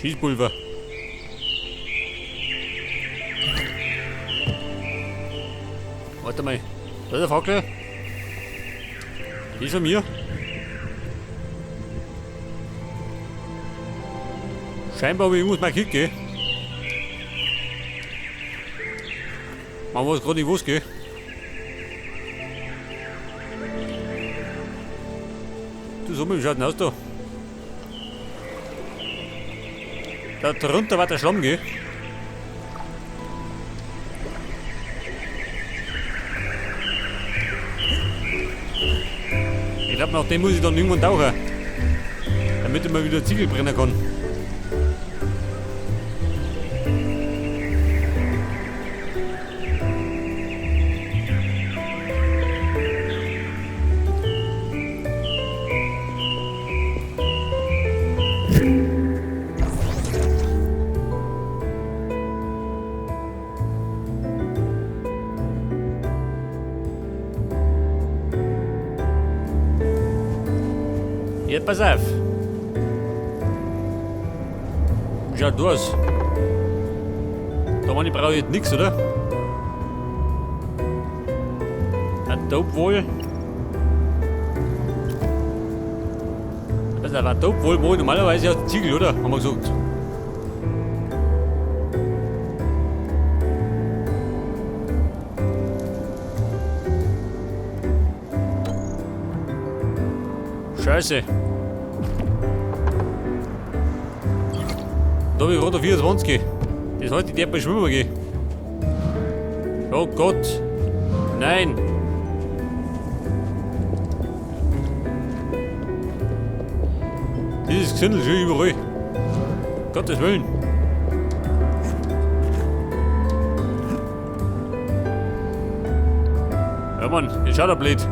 Schießpulver. Warte mal. Da ist der Fackel. Die ist von mir. Scheinbar habe ich irgendwas markiert, gell? Man weiß gerade nicht, was, gell? Du, so, wie schaut denn aus da? Da drunter war der Schlamm, gell? Ich glaube, nach dem muss ich dann irgendwann tauchen. Damit ich mal wieder Ziegel brennen kann. Jetzt pass auf. Schaut du aus. Da meine ich, brauche ich jetzt nichts, oder? Ein Dope wohl. Pass auf, ein Dope wohl mache ich normalerweise aus Ziegel, oder? Haben wir gesagt. Scheiße. Da hab ich gerade 24. Das heißt, ich darf bei Schwimmen gehen. Oh Gott. Nein. Dieses Gesindel schon überall. Gottes Willen. Ja Mann, jetzt schaut er blöd.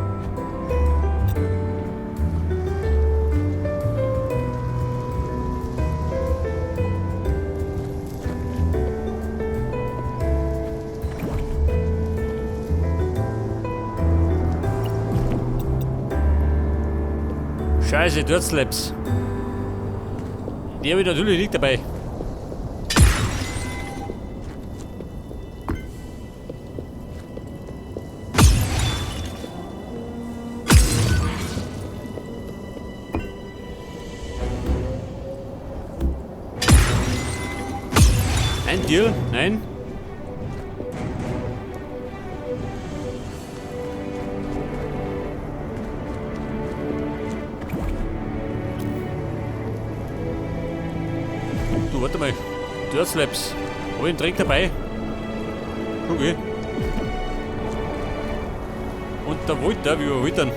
Scheiße, Dirt Slaps. Die habe ich natürlich nicht dabei. Ein Deal? Nein. Du, warte mal. Dirt Slaps. Hab ich einen Dreck dabei? Okay. Und der Walter, wie wir wollen.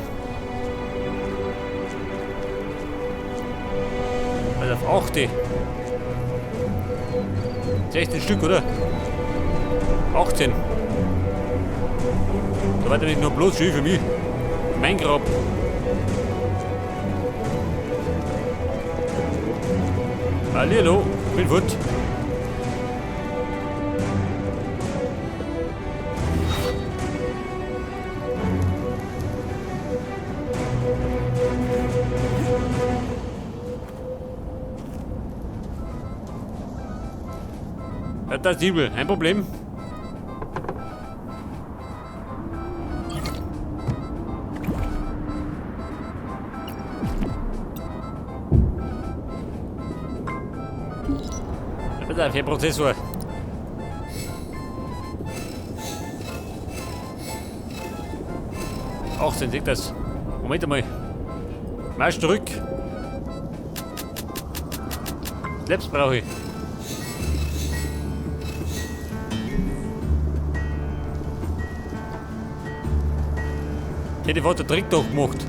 Also auf 8. 16 Stück, oder? 18. Da war nicht nur bloß schön für mich. Mein Grab. Hallihallo, bin fort. Ja, das ist übel, ein Problem. Pass auf, Herr Prozessor. 18, seht das. Moment einmal. Marsch zurück. Slaps brauche ich. Ich hätte fast den Trick doch gemacht.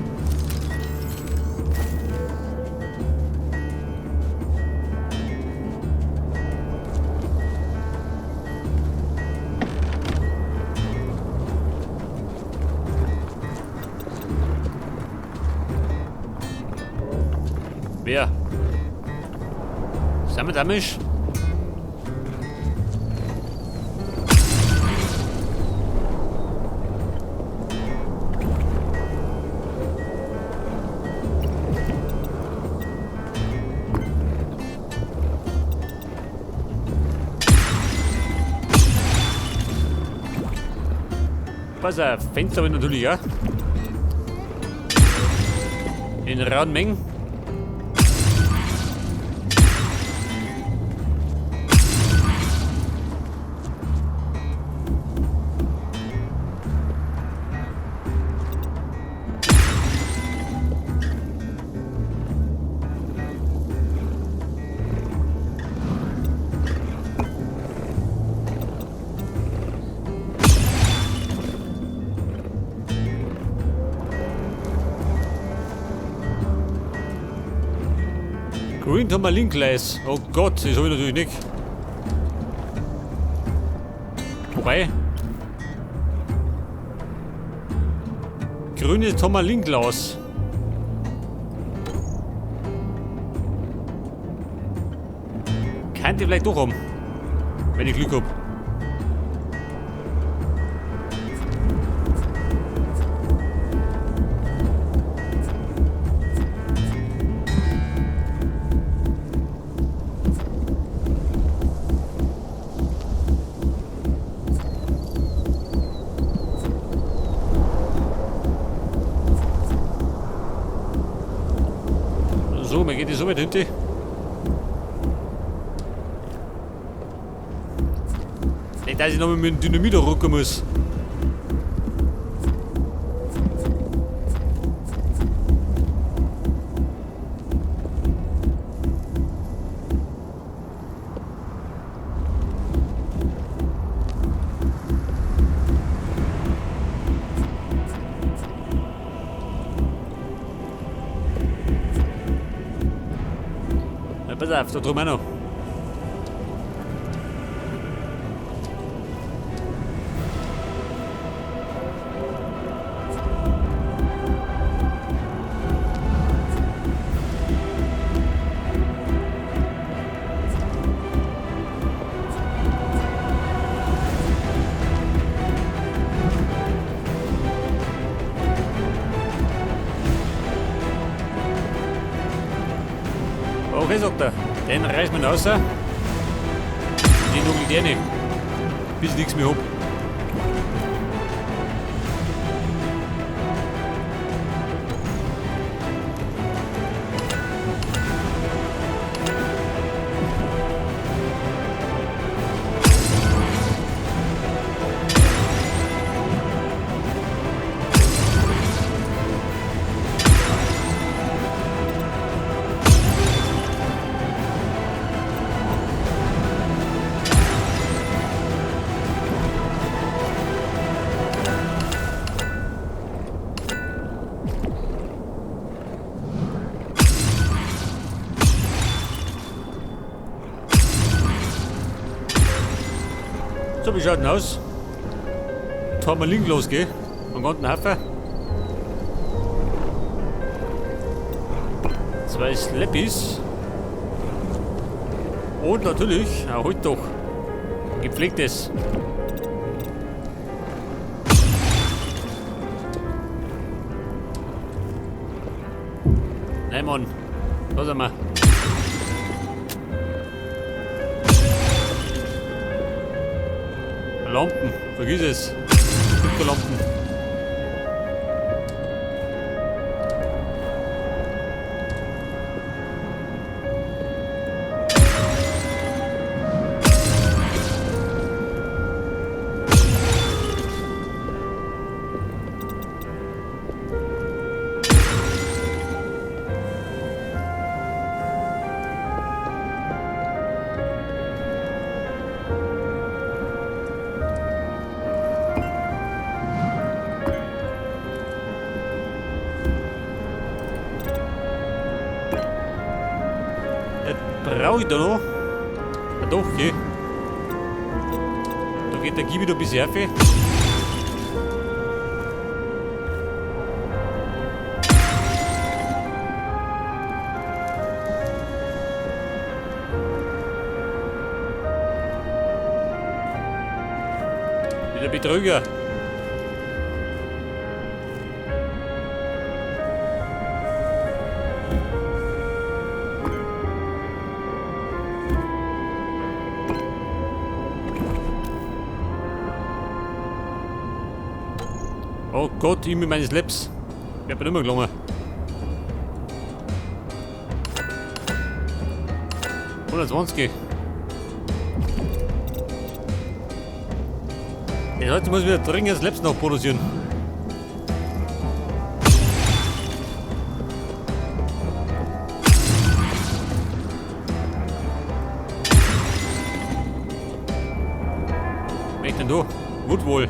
Wer? Sind wir damit? Pass auf, Fenster habe ich natürlich auch. In rauen Mengen. Green Turmalin-Gleis. Oh Gott, das habe ich natürlich nicht. Wobei. Grünes Turmalin-Glas. Kann die vielleicht doch haben. Wenn ich Glück hab. So, mir geht die so weit hinten. Nicht, dass ich nochmal mit dem Dynamit rucken muss. Na, pass auf, da drüben auch noch. Okay, sagt er. Den reißen wir raus. Den nagel ich nicht. Bis ich nichts mehr hab. So, wie schaut denn aus? Turmalin los, gell? Am ganzen Haufen. 2 Slappys. Und natürlich, auch heute doch, ein gepflegtes. Nein, Mann. Da sind wir. Lampen, vergiss es. Lampen. Brauche ich da noch? Ah doch, okay. Da geht der Gibi noch ein bisschen rauf. Der Betrüger. Oh Gott, ich mit meinen Slaps. Ich bin immer gelungen. 120. Das heißt, ich muss wieder dringend Slaps noch produzieren. Was denn du? Woodwool.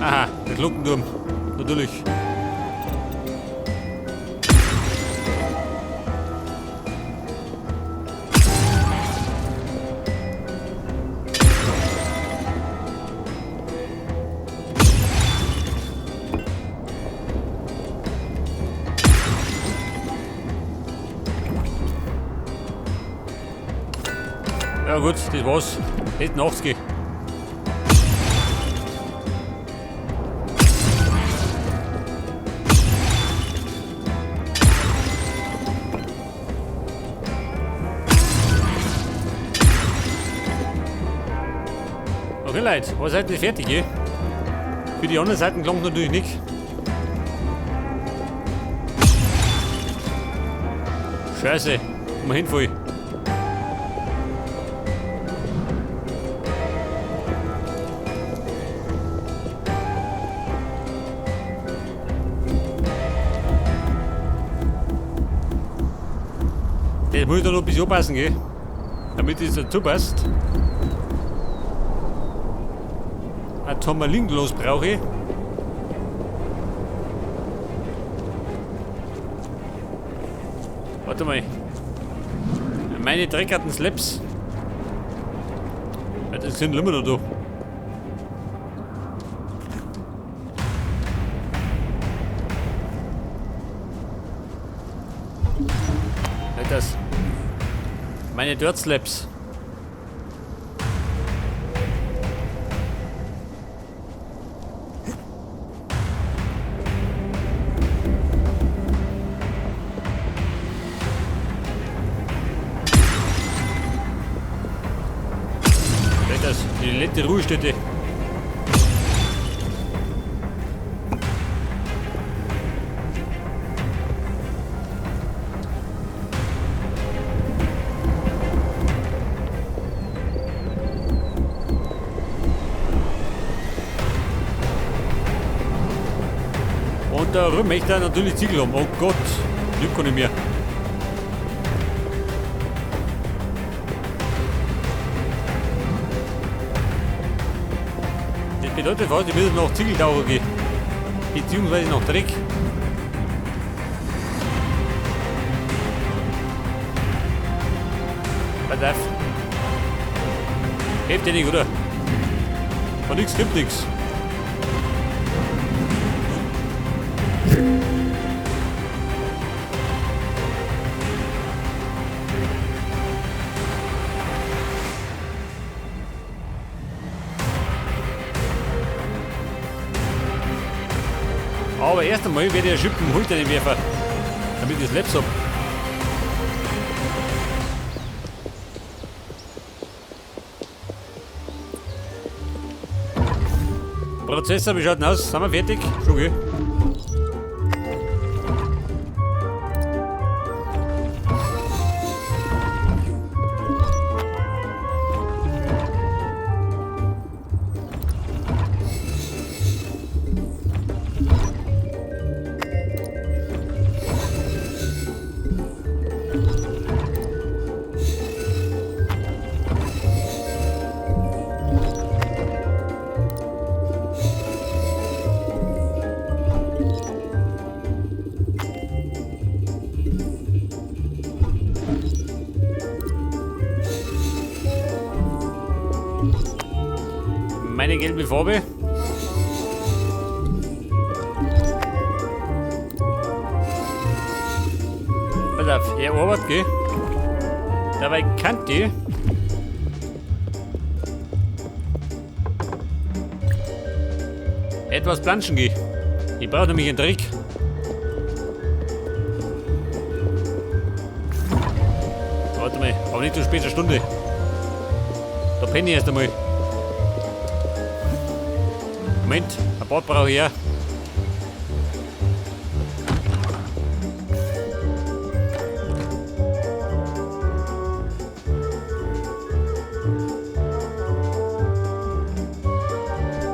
Aha, der Glockenturm. Natürlich. Ja gut, das war's. 80. Okay Leute, was seid ihr fertig, eh? Für die anderen Seiten klangt natürlich nicht. Scheiße, mal hinfallen. Das muss ich da noch ein bisschen anpassen, gell? Damit es dazu passt. Ein Turmalinglas brauche ich. Warte mal. Meine dreckerten Slaps. Das sind immer noch da. Das. Meine Dirt Slaps. Das, die letzte Ruhestätte. Und da möchte er natürlich Ziegel haben. Oh Gott, ich kann nicht mehr. Das bedeutet fast, ich muss noch Ziegeltaucher gehen. Beziehungsweise noch Dreck. Pass auf. Hilft dir nicht, oder? Von nichts gibt nichts. Aber erst einmal werde ich einen Schippen werfen, damit ich das Laps hab. Prozessor, wie schaut denn aus? Sind wir fertig? Schon, gell? Meine gelbe Farbe. Pass auf, er arbeitet, gell? Dabei kann die. Etwas planschen gehen. Ich brauche nämlich einen Trick. Warte mal, aber nicht zu später Stunde. Da penne ich erst einmal. Moment, ein Bad brauche ich auch.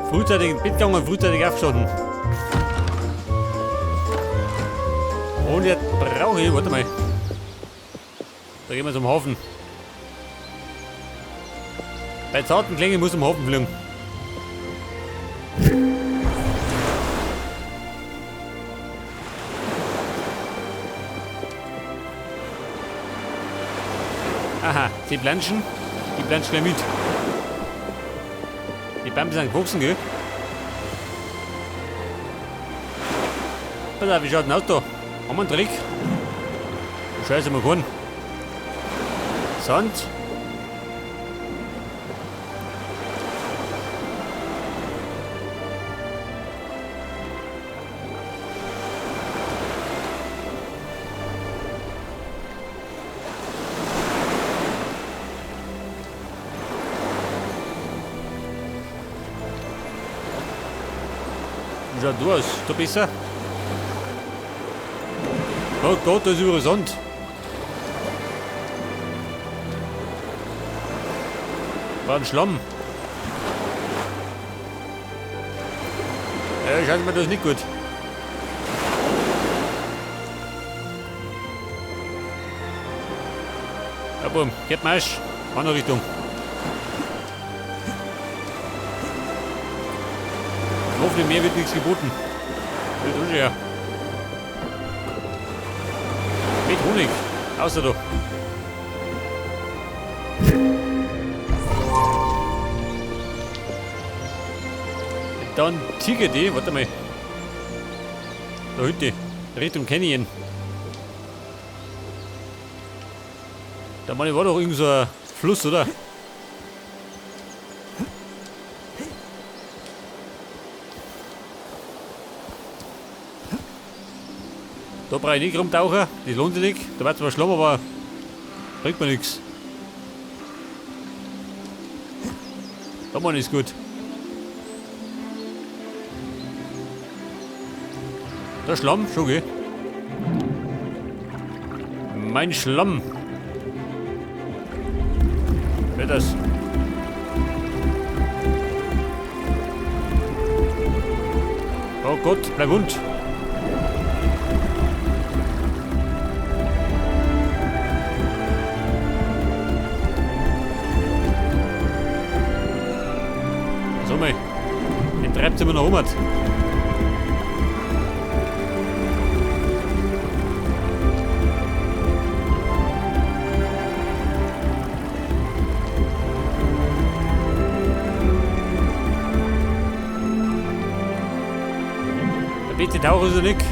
Frühzeitig ins Bett gegangen, frühzeitig aufgestanden. Und jetzt brauche ich, warte mal. Da gehen wir zum Hafen. Bei zarten Klängen muss zum Hafen fliegen. Aha, die Planschen. Die Planschen gleich mit. Die Bäume sind gewachsen, gell? Pass auf, wie schaut denn aus da? Haben wir einen Dreck? Scheiße, mal keinen. Sand. Wie schaut du aus? Da besser? Oh Gott, da ist überall Sand. War ein Schlamm. Ja, schaut mir das ist nicht gut. Ja, bumm, geht Marsch. Andere Richtung. Hoffentlich mehr wird nichts geboten. Wird unschwer. Mit Honig. Außer da. Dann Tiger die, warte mal. Da hinten, Richtung Canyon. Da meine ich, war doch irgend so ein Fluss, oder? Da brauche ich nicht rumtauchen, das lohnt sich nicht. Da wird zwar Schlamm, aber bringt mir nichts. Da meine ich es gut. Der Schlamm, schon gell? Mein Schlamm. Wer das? Oh Gott, bleib wund. So mal. Den treibt immer noch um. Bitte tauchen Sie nicht.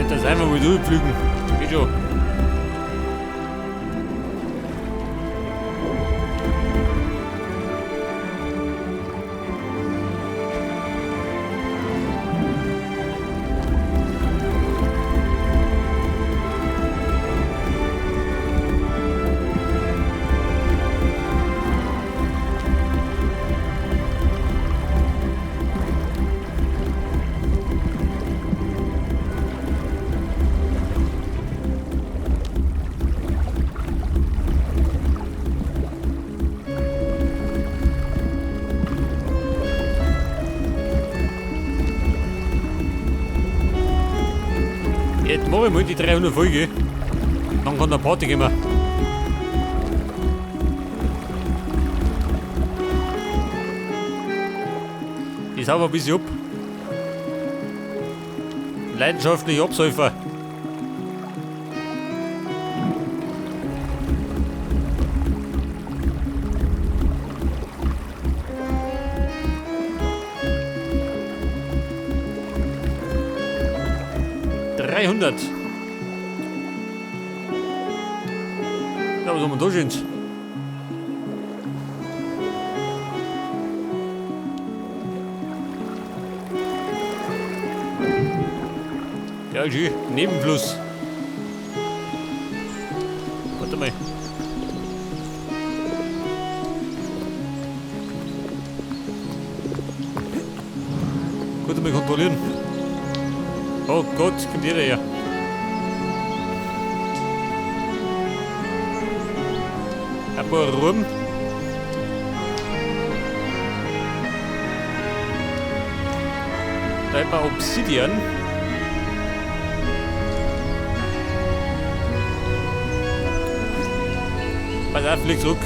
Das einfach mal durchpflügen. Geht schon. Jetzt mache ich mal die 300 Folge. Dann kann der Party gehen. Ich sauge ein bisschen ab. Leidenschaftlich Absäufer. 300. Ja, was haben wir da schön? Ja, schön. Nebenfluss. Warte mal. Gut, mal kontrollieren. Oh Gott, kommt jeder her. Ein paar rum. Da ein paar Obsidian. Pass auf, flieg zurück.